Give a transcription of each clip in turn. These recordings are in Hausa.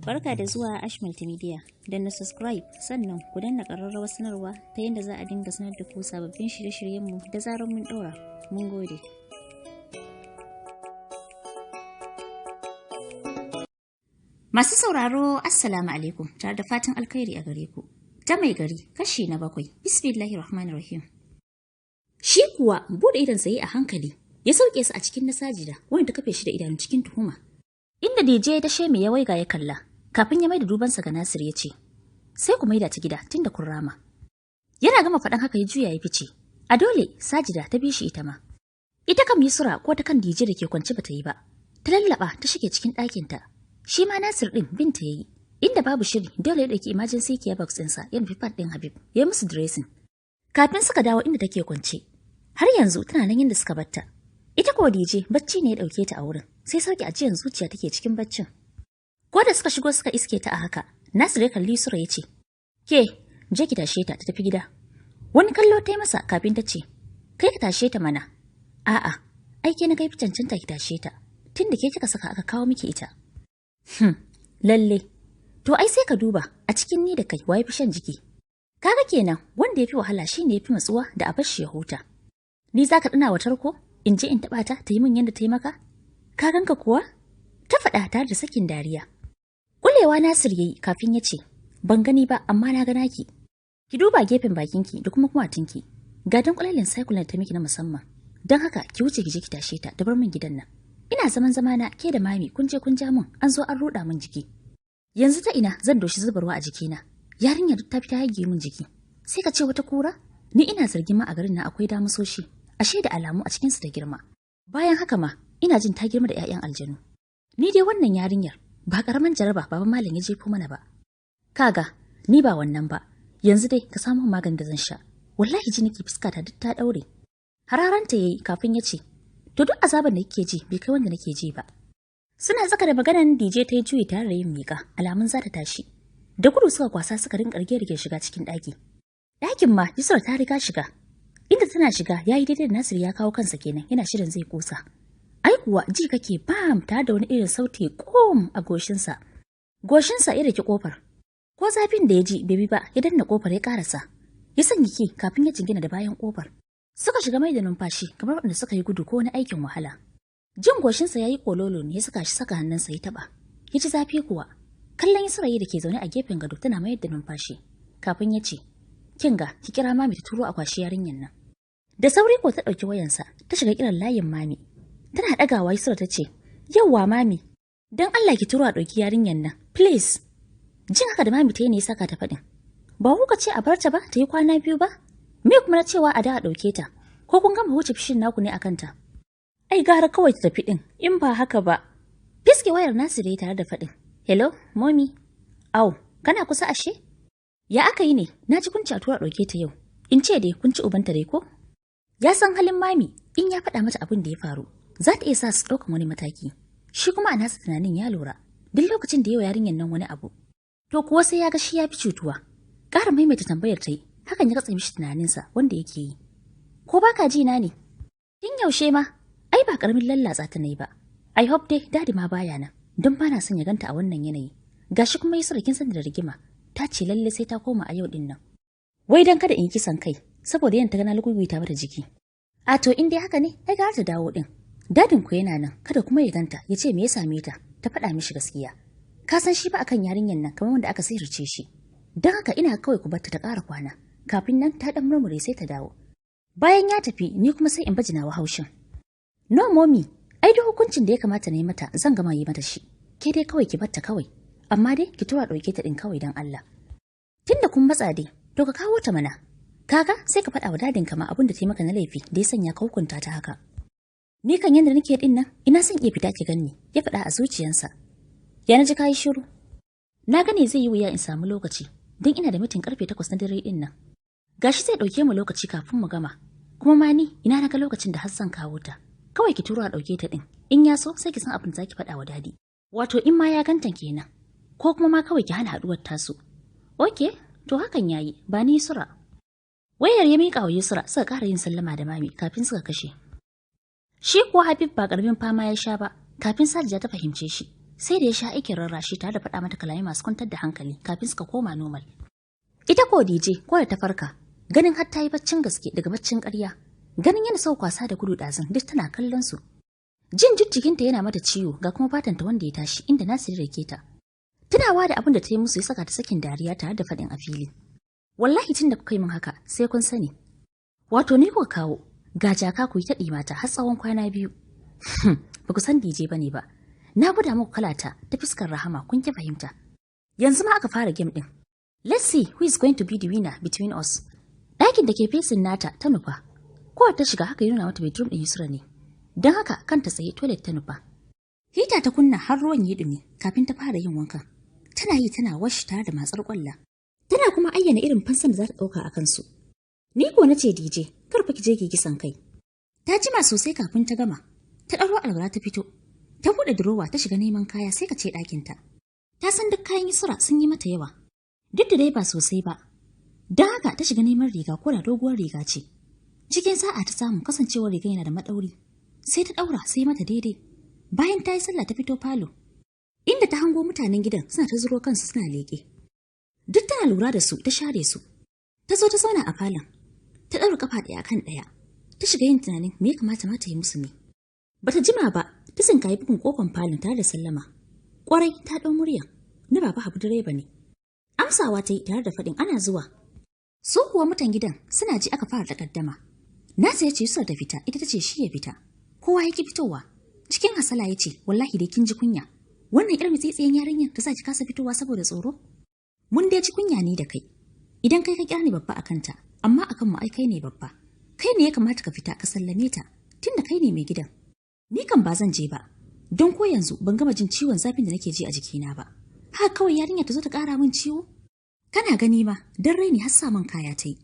Barka da zuwa Ash Multimedia. Don na subscribe sannan ku danna ƙararrawar sanarwa ta yadda za a dinga sanar da ku sababbin shirye-shiryenmu da zarar mun ɗora. Mun gode. Masu sauraro, Assalamu alaikum, tare da fatan alkhairi a gare ku. Ta mai gari, kashi na 7. Bismillahir Rahmanir Rahim. Shi kuwa buɗe idon sayi a hankali, ya sauke su a cikin nasajida wanda ta kafe shi da idanu cikin tuhuma. Inda DJ ta sheme ya waiga ya kalla, kafin ya maida dubansa ga Nasir ya ce, "Sai ku maida ta gida tunda kun rama." Yana gama faɗan haka ya juya ya fice. A dole Sajida ta bi shi ita ma. Ita kam Yusra ko ta kan DJ da ke kwance bata yi ba. Ta lallaba ta shige cikin ɗakinta. Shi ma Nasir ɗin binta yayi. Inda babu shiri dole ya ɗauki emergency care box ɗinsa ya nufi pad ɗin Habib ya yi musu dressing. Kafin suka dawo inda take kwance, har yanzu tana nan inda suka batta. Ita ko DJ bacci ne ya ɗauke ta a wurin, sai sauki ajiyan zuciya take cikin baccin. Ko da suka shigo suka iske ta a haka, Nasir ya kalli Sura ya ce, "Ke, je ki tashe ta ta tafi gida." Wani kallo ta yi masa kafin ta ce, "Kai ka tashe ta mana." "A'a, ai ke na kai fi cancanta ki tashe ta, tun da ke kika saka aka kawo miki ita." Lalle. To ai sai ka duba a cikin ni da kai waye fi shan jiki. Kaga kenan wanda ya fi wahala shine ya fi matsuwa da a bar shi ya huta. Ni za ka ɗina wa tarko? In je in taɓa ta ta yi min yadda ta yi maka? Ka ganka kuwa? Ta faɗa tare da sakin dariya. Kulewa Nasir yayi kafin ya ce, "Ban gani ba amma na ga naki. Ki duba gefen bakinki da kuma kumatunki. Ga dan kulalin cycle ta miki na musamman. Don haka ki wuce ki je ki tashe ta da bar min gidan nan. Ina zaman zamana ke da mami kun je kun ja min an zo an ruɗa min jiki. Yanzu ta ina zan doshi zubarwa a jikina. Yarinyar duk ta fita yage min jiki. Sai ka ce wata kura? Ni ina zargin ma a garin nan akwai damusoshi. Ashe da alamu a cikinsu da girma. Bayan haka ma ina jin ta girma da 'ya'yan aljanu. Ni dai wannan yarinyar ba karaman jaraba baba malam ya jefo mana ba. Kaga, ni ba wannan ba. Yanzu dai ka samu maganin da zan sha. Wallahi ji nake fuskata duk ta daure." Hararanta yayi kafin ya ce, "To duk azaban da kike ji bai kai wanda nake ji ba." Suna tsaka da maganan DJ ta yi juyi tare da yin miƙa, alamun za ta tashi. Da gudu suka kwasa suka rinka rige-rige shiga cikin ɗaki. Ɗakin ma Yusra ta riga shiga. Inda tana shiga ya yi daidai da Nasir ya kawo kansa kenan yana shirin zai kusa. Ai kuwa ji kake bam tare da wani irin sauti kom a goshinsa. Goshinsa ya daki kofar. Ko zafin da ya ji bai bi ba ya danna kofar ya karasa. Ya sanya ki kafin ya jingina da bayan kofar. Suka shiga mai da numfashi kamar waɗanda suka yi gudu ko wani aikin wahala. Jin goshinsa ya yi kololo ne ya saka shi saka hannunsa ya taɓa. Ya ji zafi kuwa. Kallon Yusrayi da ke zaune a gefen gado tana mayar da numfashi. Kafin ya ce, "Kin ga, ki kira mami ta turo a kwashi yarinyar nan." Da sauri ko ta ɗauki wayansa, ta shiga kiran layin mami. Tana ɗagawa Yusra ta ce, "Yawwa mami, don Allah ki turo a ɗauki yarinyar nan, please." Jin haka da mami ta yi ne ya saka ta faɗin. "Ba kuka ce a bar ta ba, ta yi kwana 2 ba? Me kuma na cewa a da a ɗauke ta? Ko kun gama wuce fishin naku ne a kanta? Ai gara kawai ta tafi ɗin, in ba haka ba." Fiske wayar Nasir ya tare da faɗin. "Hello, mommy. Au, kana kusa ashe? Ya aka yi ne? Na ji kun ci a tura ɗauke ta yau. In ce dai kun ci ubanta dai ko?" Ya san halin mami, in ya faɗa mata abin da ya faru, za ta iya sa su ɗaukan wani mataki. Shi kuma a nasa tunanin ya lura, duk lokacin da yawa yarinyar nan wani abu. To kuwa sai ya ga shi ya fi cutuwa. Ƙara maimaita tambayar ta yi, hakan ya katse mishi tunaninsa wanda yake yi. "Ko baka ji na ne? Tun yaushe ma, ai ba ƙaramin lallatsa ta nayi ba. I hope dai daddy ma baya nan, don bana son ya ganta a wannan yanayi. Gashi kuma Yusra kin san da rigima, ta ce lalle sai ta koma a yau din nan. Wai dan kada in yi kisan kai, saboda yan ta gana luguguita mata jiki. A to in dai haka ne, ai gara ta dawo din. Dadin ku yana nan, kada kuma ya ganta, ya ce me ya same ta, ta faɗa mishi gaskiya. Ka san shi ba akan yarinyar nan kamar wanda aka sihirce shi. Don haka ina kawai ku barta ta ƙara kwana, kafin nan ta ɗan murmure sai ta dawo. Bayan ya tafi, ni kuma sai in baji nawa haushin." "No mommy, ai duk hukuncin da ya kamata na yi mata zan gama yi mata shi. Ke dai kawai ki barta kawai, amma dai ki tura ɗauke ta ɗin kawai don Allah. Tunda kun matsa dai, to ka kawo ta mana. Kaga sai ka faɗa wa dadin ka ma abin da ta yi maka na laifi da ya sanya ka hukunta ta haka. Ni kan yanda nake din nan, ina son iya fita ki ganni," ya faɗa a zuciyansa. "Ya na ji kayi shiru?" "Na gane zai yi wuya in samu lokaci, don ina da meeting karfe 8 na dare din nan. Gashi zai ɗauke mu lokaci kafin mu gama. Kuma ma ni ina na ga lokacin da har zan kawo ta. Kawai ki turo a ɗauke ta ɗin. In ya so sai ki san abin da zaki faɗa wa daddy. Wato in ma ya ganta kenan. Ko kuma ma kawai ki hana haɗuwar tasu." "Okay, to hakan yayi, ba ni Yusra." Wayar ya miƙa wa Yusra suka ƙara yin sallama da mami kafin suka kashe. Shi kuwa Habib ba ƙaramin fama ya sha ba kafin Sajida ta fahimce shi. Sai da ya sha aikin rarrashi tare da faɗa mata kalamai masu kwantar da hankali kafin suka koma normal. Ita ko DJ ko da ta farka, ganin har ta yi baccin gaske daga baccin ƙarya. Ganin yana sau kwasa da gudu ɗazun duk tana kallon su. Jin jikinta yana mata ciwo ga kuma fatanta wanda ya tashi inda Nasir rake ta. Tunawa da abin da ta yi musu ya saka ta sakin dariya tare da faɗin a fili. Wallahi tun da kuka yi min haka sai kun sani. Wato ni kuka kawo, ga jaka ku yi ta mata har tsawon kwana 2. Ba ku san DJ ba ne ba. Na gwada muku kalata ta fuskar rahama kun ki fahimta. Yanzu ma aka fara game ɗin. Let's see who is going to be the winner between us. Ɗakin da ke facing nata ta nufa. Ko ta shiga haka ya nuna mata bedroom ɗin Yusra ne. Don haka kanta tsaye toilet ta nufa. Hita ta kunna har ruwan ya ɗumi kafin ta fara yin wanka. Tana yi tana wash tare da matsar kwalla. Tana kuma ayyana irin fansan da za ta ɗauka a kansu. Ni ko na ce DJ, kar fa ki je ki kisan kai. Ta jima sosai kafin ta gama. Ta ɗauro alwala ta fito. Ta buɗe durowa ta shiga neman kaya sai ka ce ɗakinta. Ta san duk kayan Yusra sun yi mata yawa. Duk da dai ba sosai ba. Don haka ta shiga neman riga ko da doguwar riga ce. Cikin sa'a ta samu kasancewar riga yana da maɗauri. Sai ta ɗaura sai mata daidai. Bayan ta yi sallah ta fito falo. Inda ta hango mutanen gidan suna ta zuro kansu suna leƙe. Duk tana lura da su ta share su. Ta zo ta zauna a falon. Ta ɗaura kafa ɗaya akan ɗaya. Ta shiga yin tunanin me ya kamata ma ta yi musu ne. Bata jima ba, ta tsinkayi bugun kofan falon tare da sallama. Ƙwarai ta ɗau murya, na Baba Habu direba ne. Amsawa ta yi tare da faɗin ana zuwa. Su kuwa mutan gidan suna ji aka fara takaddama. Nasa ya ce Yusuf ta fita, ita ta ce shi ya fita. Kowa ya ki fitowa. Cikin hasala ya ce, wallahi dai kin ji kunya. Wannan irin mitsitsiyen yarinyar ta sa ki kasa fitowa saboda tsoro? Mun dai ji kunya ni da kai. Idan kai ka kira ni babba akan ta, amma akan mu ai kai ne babba. Kai ne ya kamata ka fita ka sallame ta, tunda kai ne mai gidan. Ni kan ba zan je ba, don ko yanzu ban gama jin ciwon zafin da nake ji a jikina ba. Haka kawai yarinya ta zo ta ƙara min ciwo? Kana gani ma, dan raini har sa min kaya ta yi.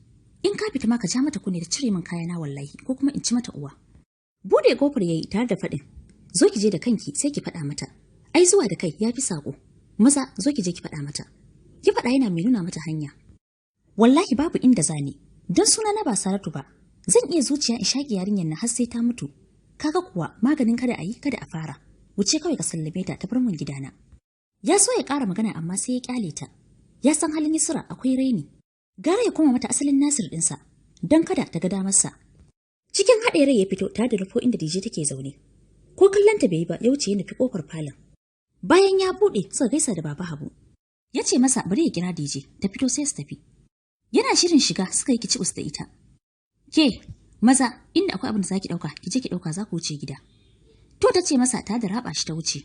In ka fita ma ka ja mata kunne ta cire min kayana wallahi, ko kuma in ci mata uwa. Bude kofar yayi tare da faɗin, zo ki je da kanki sai ki faɗa mata. Ai zuwa da kai ya fi saƙo. Maza zo ki je ki faɗa mata. Ki faɗa yana mai nuna mata hanya. Wallahi babu inda zani, don suna na ba Saratu ba. Zan iya zuciya in shaƙi yarinyar na har sai ta mutu. Kaga kuwa maganin kada a yi kada a fara. Wuce kawai ka sallame ta ta bar mun gidana. Ya so ya ƙara magana amma sai ya ƙyale ta. Ya san halin Yusra akwai raini. Gara ya koma mata asalin Nasir ɗinsa, don kada ta ga damarsa. Cikin haɗe rai ya fito tare da rufo inda DJ take zaune. Ko kallon ta bai yi ba ya wuce ya nufi ƙofar falon. Bayan ya buɗe suka gaisa da Baba Habu. Ya ce masa bari ya kira DJ ta fito sai su tafi. Yana shirin shiga suka yi kicibus da ita. Ke, maza, inda akwai abin da zaki ɗauka, ki je ki ɗauka za ku wuce gida. To ta ce masa ta da raba shi ta wuce.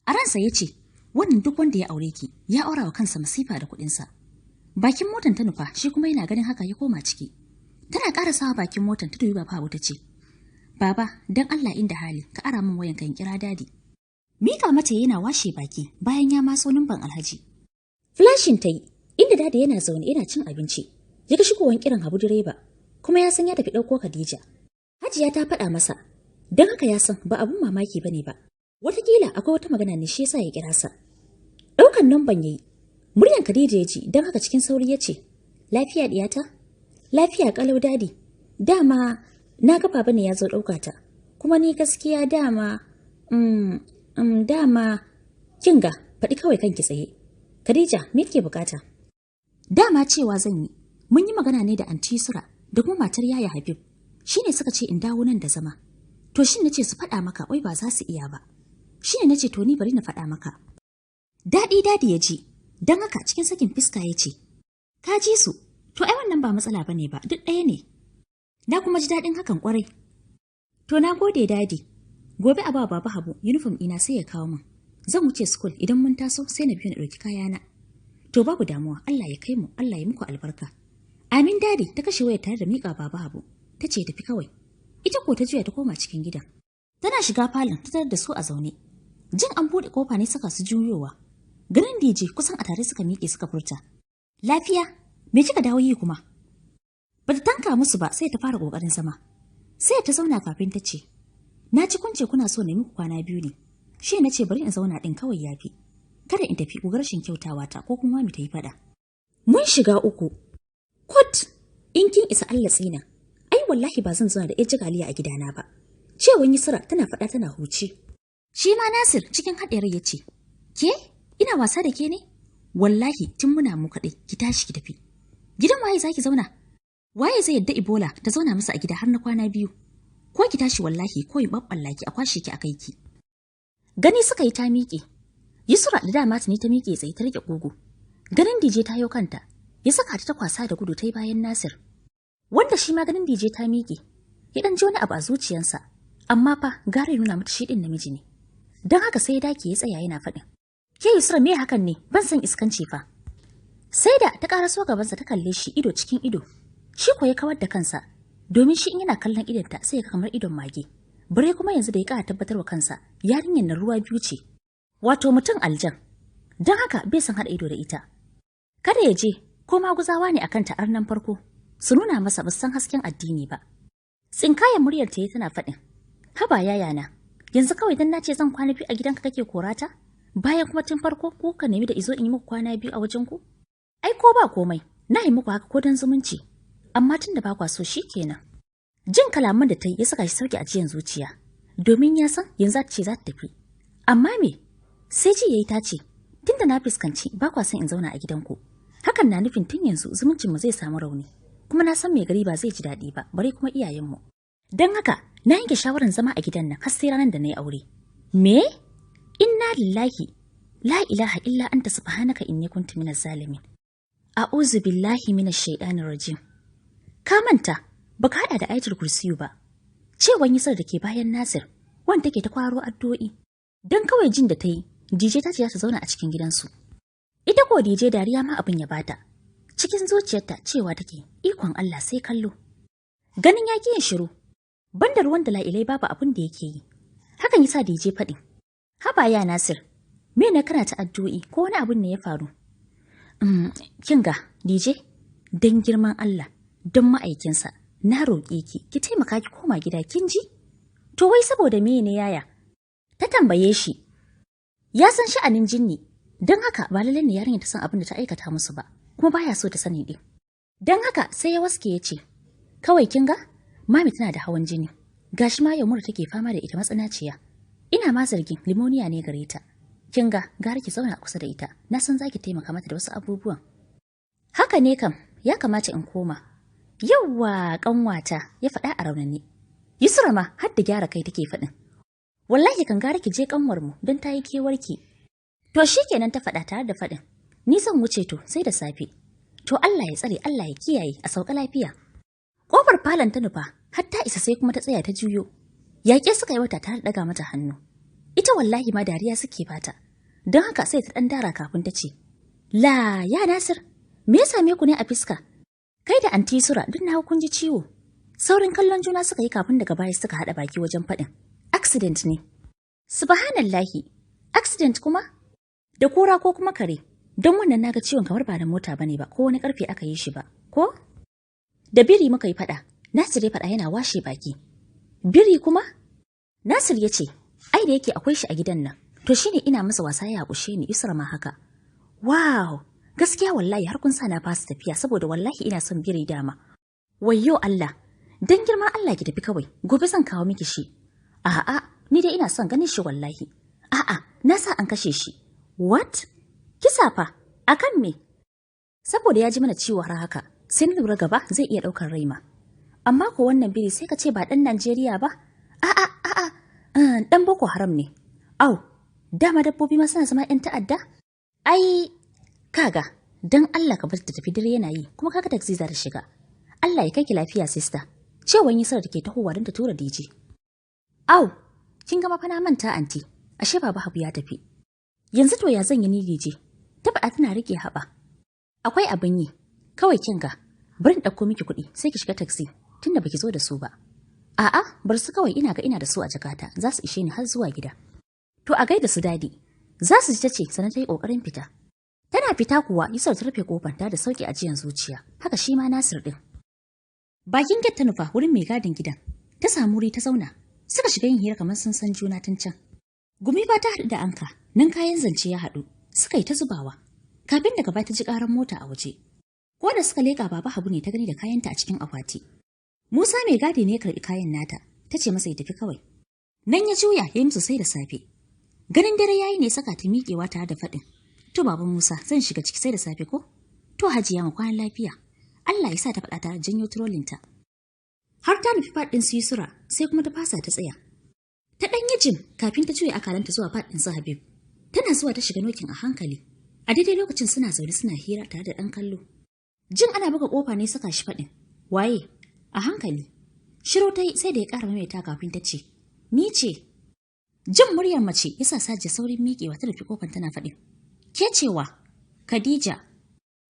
A ransa ya ce, wannan duk wanda ya aure ki, ya aura wa kansa masifa da kuɗinsa. Bakin motan ta nufa, shi kuma yana ganin haka ya koma ciki. Tana ƙarasawa bakin motan ta dubi Baba Habu ta ce, Baba, don Allah inda hali, ka ara min wayanka in kira Daddy. Mika mata yana washe baki bayan ya matso numban Alhaji. Flashing ta yi, inda Daddy yana zaune yana cin abinci. Ya ga shigowan kiran Habu direba, kuma ya san ya tafi ɗauko Khadija. Hajiya ta faɗa masa, don haka ya san ba abun mamaki bane ba. Wataƙila akwai wata magana ne shi yasa ya kira sa. Ɗaukan numban yayi. Muryan Khadija ya ji, don haka cikin sauri ya ce, Lafiya diyata? Lafiya kalau Daddy. Dama na ga baba ne ya zo ɗauka ta. Kuma ni gaskiya dama dama kinga faɗi kawai kanki tsaye. Khadija, me kike bukata? Dama cewa zan yi. Mun yi magana ne da Anti Yusra da kuma matar Yaya Habib. Shine suka ce in dawo nan da zama. To shin nace su faɗa maka wai ba za su iya ba. Shine nace to ni bari na faɗa maka. Daɗi Daddy ya ji, don haka cikin sakin fiska ya ce, Ka ji su, to ai wannan ba matsala bane ba, duk ɗaya ne. Na kuma ji daɗin hakan ƙwarai. To na gode Daddy. Gobe a ba Baba Habu uniform ɗina sai ya kawo min. Zan wuce school idan mun taso sai na biyo na ɗauki kayana. To babu damuwa, Allah ya kai mu, Allah ya muku albarka. Amin Daddy, ta kashe wayar tare da miƙa Baba Habu. Ta ce tafi kawai. Ita ko ta juya ta koma cikin gidan. Tana shiga falon ta tarar da su a zaune. Jin an buɗe kofa ne saka su juyowa. Ganin DJ kusan a tare suka miƙe suka furta. Lafiya, me kika dawo yi kuma? Bata tanka musu ba sai ta fara ƙoƙarin zama. Sai ta zauna kafin ta ce, Na ci kunce kuna so na muku kwana 2 ne. Shi na ce bari in zauna ɗin kawai yafi. Kada in tafi ku rashin kyautawa ta ko kuma mu ta yi faɗa. Mun shiga uku. Kut! In kin isa Allah tsina. Ai wallahi ba zan zauna da ƴar jagaliya a gidana ba. Cewan Yusra tana faɗa tana huci. Shi ma Nasir cikin haɗe rai ya ce, "Ke, ina wasa da ke ne? Wallahi tun muna mu kaɗai ki tashi ki tafi. Gidan waye zaki zauna? Waye zai yadda Ebola ta zauna masa a gida har na kwana 2? Ko ki tashi wallahi ko in ɓaɓɓalla ki a kwashe ki a kai ki." Gani suka yi ta miƙe. Yusra da dama tuni ta miƙe tsaye ta riƙe ƙugu. Ganin DJ ta yo kanta, ya saka ta kwasa da gudu ta yi bayan Nasir. Wanda shi ma ganin DJ ta miƙe, ya ɗan ji wani abu a zuciyarsa, amma fa gara ya nuna mata shi ɗin namiji ne. Don haka sai ya dake ya tsaya yana faɗin, "Ke Yusra, me hakan ne? Ban san iskanci fa." Sai da ta ƙaraso gabansa ta kalle shi ido cikin ido. Shi ko ya kawar da kansa, domin shi in yana kallon idonta sai ya kamar idon mage. Bare kuma yanzu da ya ƙara tabbatarwa kansa, yarinyar na ruwa biyu ce. Wato mutum aljan. Don haka bai san haɗa ido da ita. Kada ya je, ko maguzawa ne akan ta'ar nan farko, su nuna masa ba san hasken addini ba. Tsinkayen muryar ta yi tana faɗin, "Haba yayana, yanzu kawai dan na ce zan kwana 2 a gidanka kake korata? Bayan kuma tun farko ko ka nemi da izo in yi muku kwana 2 a wajen ku? Ai ko ba komai, na yi muku haka ko dan zumunci, amma tun da ba kwa so shi kenan." Jin kalaman da ta yi ya saka shi sauki ajiyan zuciya, domin ya san yanzu ta ce za ta tafi. Amma me? Sai ji yayi ta ce, "Tunda na fuskanci ba kwa son in zauna a gidanku, hakan na nufin tun yanzu zumuncin mu zai samu rauni, kuma na san mai gari ba zai ji daɗi ba, bare kuma iyayenmu. Don haka na yanke shawarar zama a gidan nan har sai ranar da na yi aure." Me? Inna lillahi, la ilaha illa anta, subhanaka inni kuntu minaz zalimin. A'udhu billahi minash shaitanir rajim. Ka manta baka hada da Ayatul Kursiyu ba. Cewan Yusra da ke bayan Nasir, wanda take ta kwaro addu'o'i. Dan kawai jin da ta yi, DJ ta ce za ta zauna a cikin gidansu. Ita ko DJ dariya ma abin ya bata. Cikin zuciyarta cewa take, "Ikon Allah, sai kallo." Ganin ya yin shiru, banda ruwan da la'ilai babu abin da yake yi. Hakan yasa DJ faɗi, "Haba ya Nasir, me ne kana ta addu'o'i, ko wani abun ne ya faru?" Kin ga DJ, dan girman Allah, don ma'aikinsa, na roƙe ki, ki taimaka ki koma gida, kin ji? To wai saboda me ne, yaya? Ta tambaye shi. Ya san sha'anin jinni, don haka ba lallai ne yarinya ta san abin da ta aikata musu ba, kuma baya so ta sani din. Don haka sai ya waske ya ce, "Kawai kin ga, mami tana da hawan jini, gashi ma yau mura take fama da ita matsanaciya. Ina ma zargin limoniya ne gare ta. Kin ga, gara ki zauna kusa da ita, na san za ki taimaka mata da wasu abubuwan." "Haka ne kam, ya kamata in koma." "Yawwa kanwata," ya faɗa a raunane. Yusra ma har da gyara kai take faɗin, "Wallahi kan gara ki je kanwar mu don ta yi kewarki." "To shikenan," ta faɗa tare da faɗin, "Ni zan wuce, to sai da safe." "To Allah ya tsare, Allah ya kiyaye, a sauka lafiya." Kofar falon ta nufa, har ta isa sai kuma ta tsaya ta juyo. Yaƙe suka yi wata tare da ɗaga mata hannu. Ita wallahi ma dariya suke bata. Don haka sai ta ɗan dara kafin ta ce, "La ya Nasir, me ya same ku ne a fiska? Kai da Anti Sura duk na kun ji ciwo." Saurin kallon juna suka yi kafin daga baya suka haɗa baki wajen faɗin, "Accident ne." "Subhanallahi, accident kuma? Da kura ko kuma kare? Don wannan naga ciwon kamar ba da mota bane ba, ko wani karfe aka yi shi ba, ko?" "Da biri muka yi faɗa," Nasir ya faɗa yana washe baki. "Biri kuma?" Nasir ya ce, "Ai da yake akwai shi a gidan nan, to shine ina masa wasa ya hakushe ni, Yusra ma haka." "Wow, gaskiya wallahi har kun sa na fasa tafiya, saboda wallahi ina son biri dama. Wayyo Allah, dan girman Allah ki tafi kawai, gobe zan kawo miki shi." "A'a, ni dai ina son ganin shi wallahi." "A'a, na sa an kashe shi." "What? Kisa fa? Akan me?" "Saboda ya ji mana ciwo har haka, sai na lura gaba zai iya ɗaukar raima. Amma ko wannan biri sai ka ce ba ɗan Najeriya ba? A'a, a'a, ɗan Boko Haram ne." "Au, dama dabbobi ma suna zama 'yan ta'adda? Ai, kaga, dan Allah ka bar ta tafi, dare yana yi, kuma kaga taxi za ta shiga. Allah ya kai ki lafiya, sister." Cewan Yusra da ke tahowa don ta tura DJ. "Au, kin ga fa na manta, anti, ashe baba Habu ya tafi. Yanzu to ya zan yi ni, DJ?" Ta faɗa tana riƙe haɓa. "Akwai abin yi, kawai kin ga, bari in ɗauko miki kuɗi sai ki shiga taxi tunda baki zo da su ba." "A'a, bar su kawai, ina ga ina da su a jakata, za su ishe ni har zuwa gida." "To a gaida su Daddy. Za su ji," ta ce sannan ta yi ƙoƙarin fita. Tana fita kuwa Yusra ta rufe kofar ta da sauki ajiyan zuciya, haka shi ma Nasir ɗin. Bakin gate ta nufa wurin mai gadin gidan. Ta samu wuri ta zauna. Suka shiga yin hira kamar sun san juna tun can. Gumi ba ta haɗu da Anka, nan kayan zance ya haɗu, suka yi ta zubawa. Kafin daga baya ta ji ƙaran mota a waje. Ko da suka leƙa, Baba Habu ne ta gani da kayanta a cikin akwati. Musa mai gadi ne ya karɓi kayan nata, ta ce masa ya tafi kawai. Nan ya juya ya yi musu sai da safe. Ganin dare yayi ne saka ta miƙewa tare da faɗin, "To Baba Musa, zan shiga ciki, sai da safe ko?" "To Hajiya, mu kwana lafiya." Allah ya sa, ta faɗa tare janyo trolley-nta. Har ta nufi part ɗin su Yusra, sai kuma ta fasa ta tsaya. Ta ɗan yi jim kafin ta juya akalanta zuwa part ɗin su Habib. Tana zuwa ta shiga knocking a hankali. A daidai lokacin suna zaune suna hira tare da ɗan kallo. Jin ana buga ƙofa ne saka shi faɗin, "Waye?" A hankali. Shiru ta yi sai da ya ƙara maimaita kafin ta ce, "Ni ce." Jin muryar mace ya sa Sajiya saurin miƙewa ta rufe ƙofar tana faɗin, "Ke cewa?" "Khadija."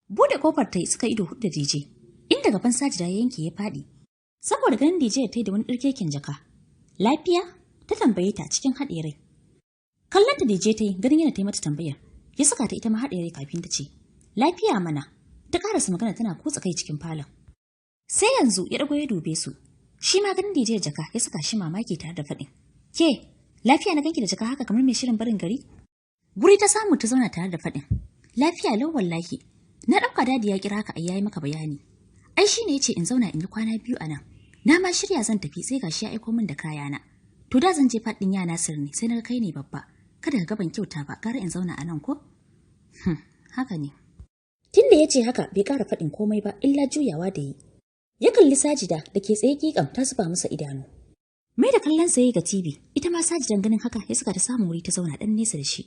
Bude ƙofar ta yi suka ido hudu da DJ, inda gaban Sajida ya yanke ya faɗi. Saboda ganin DJ ta yi da wani ɗirkeken jaka. "Lafiya?" ta tambaye ta cikin haɗe rai. Kallon ta DJ ta yi, ganin yana ta yi mata tambayar. Ya saka ta ita ma haɗe rai kafin ta ce, "Lafiya mana." Ta karasa magana tana kutsa kai cikin falon. Sai yanzu ya ɗago ya dube su. Shi ma ganin DJ jaka ya saka shi mamaki tare da faɗin, "Ke, lafiya na ganki da jaka haka kamar mai shirin barin gari?" Guri ta samu ta zauna tare da faɗin, "Lafiya lau wallahi. Na ɗauka Daddy ya kira ka ai yayi maka bayani. Ai shi ne ya ce in zauna in yi kwana 2 a nan. Na ma shirya zan tafi, sai gashi ya aiko min da kayana. To da zan je part ɗin ya Nasir ne, sai na ga kai ne babba. Kada ka ga ban kyauta ba, gara in zauna a nan ko?" "Haka ne." Tun da ya ce haka bai ƙara faɗin komai ba illa juyawa da yi. Ya kalli Sajida da ke tsaye ƙiƙam ta zuba masa idanu. Mai da kallon sa ga TV, ita ma Sajidan ganin haka ya saka ta samu wuri ta zauna ɗan nesa da shi.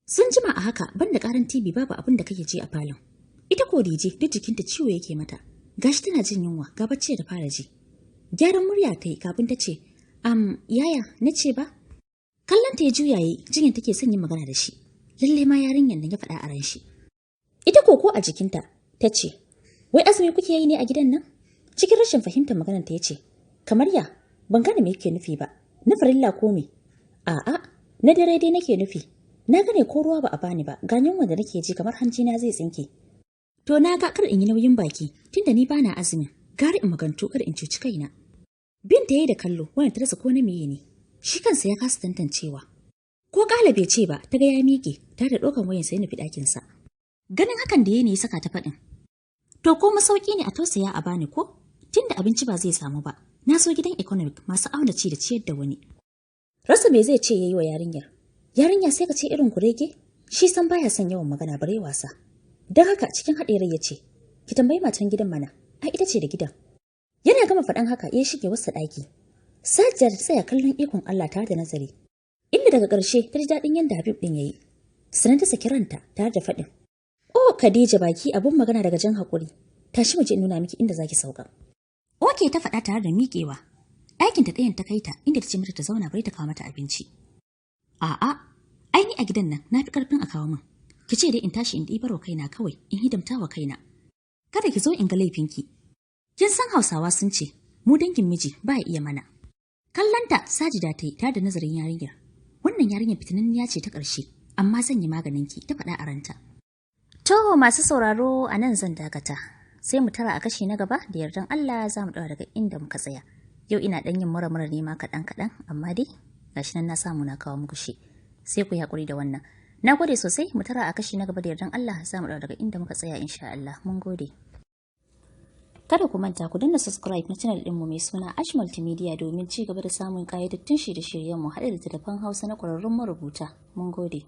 Sun jima a haka, banda ƙaran TV babu abin da kake ji a falon. Ita ko DJ duk jikinta ciwo yake mata. Gashi tana jin yunwa, ga bacci da fara ji. Gyaran murya ta yi kafin ta ce, "Yaya, na ce ba?" Kallon ta ya juya yi, jinyar take son yin magana da shi. Lalle ma yarinyar nan, ya faɗa a ran shi. Ita koko a jikinta, ta ce, "Wai azumi kuke yi ne a gidan nan?" Cikin rashin fahimtar maganar ta ya ce, "Kamar ya, ban gane me yake nufi ba, na farilla ko me?" "A'a, na dare dai nake nufi. Na gane ko ruwa ba a bani ba, ga yunwa da nake ji kamar hanjina zai tsinke. To na ga kar in yi nauyin baki, tunda ni bana azumin, gari in magantu kar in cuci kaina." Bin ta yi da kallo, wanda ta rasa ko na meye ne. Shi kansa ya kasa tantancewa. Ko kala bai ce ba, ta ga ya miƙe, tare da ɗaukan wayansa ya nufi ɗakinsa. Ganin hakan da ya ne ya saka ta faɗin, "To ko masauki ne a tausaya a bani ko? Tunda abinci ba zai samu ba. Na so gidan economic masu auna ci da ciyar da wani." Rasa me zai ce yayi wa yarinyar. Yarinya sai ka ce irin kurege? Shi san baya son yawan magana bare wasa. Don haka cikin haɗe rai ya ce, "Ki tambayi matan gidan mana, ai ita ce da gidan." Yana gama faɗan haka ya shige wasu ɗaki. Sajiya ta tsaya kallon ikon Allah tare da nazari. Inda daga ƙarshe ta ji daɗin yadda Habib ɗin ya yi. Sannan ta saki ranta tare da faɗin, "Oh Khadija, baki abun magana daga jan haƙuri. Tashi mu je in nuna miki inda zaki sauka." "Okay," ta faɗa tare da miƙewa. Ɗakin ta ɗayan ta kai ta, inda ta ce mata ta zauna bari ta kawo mata abinci. "A'a, ai ni a gidan nan na fi ƙarfin a kawo min. Ki ce dai in tashi in ɗibar wa kaina kawai, in hidimta wa kaina. Kada ki zo in ga laifinki. Kin san Hausawa sun ce, mu dangin miji ba iya mana." Kallanta Sajida ta yi tare da nazarin yarinyar. Wannan yarinyar fitinanniya ce ta ƙarshe, amma zan yi maganin ki, ta faɗa a ranta. To masu sauraro, a nan zan dakata. Sai mu tara a kashi na gaba da yardan Allah, za mu ɗaura daga inda muka tsaya. Yau ina ɗan yin mura-mura ne ma kaɗan-kaɗan, amma dai gashi nan na samu na kawo muku shi. Sai ku yi haƙuri da wannan. Na gode sosai, mu tara a kashi na gaba da yardan Allah, za mu ɗaura daga inda muka tsaya insha Allah. Mun gode. Kada ku manta ku danna subscribe na channel ɗinmu mai suna Ash Multimedia domin ci gaba da samun ƙayyadattun shirye-shiryenmu haɗe da littattafan Hausa na ƙwararrun marubuta. Mun gode.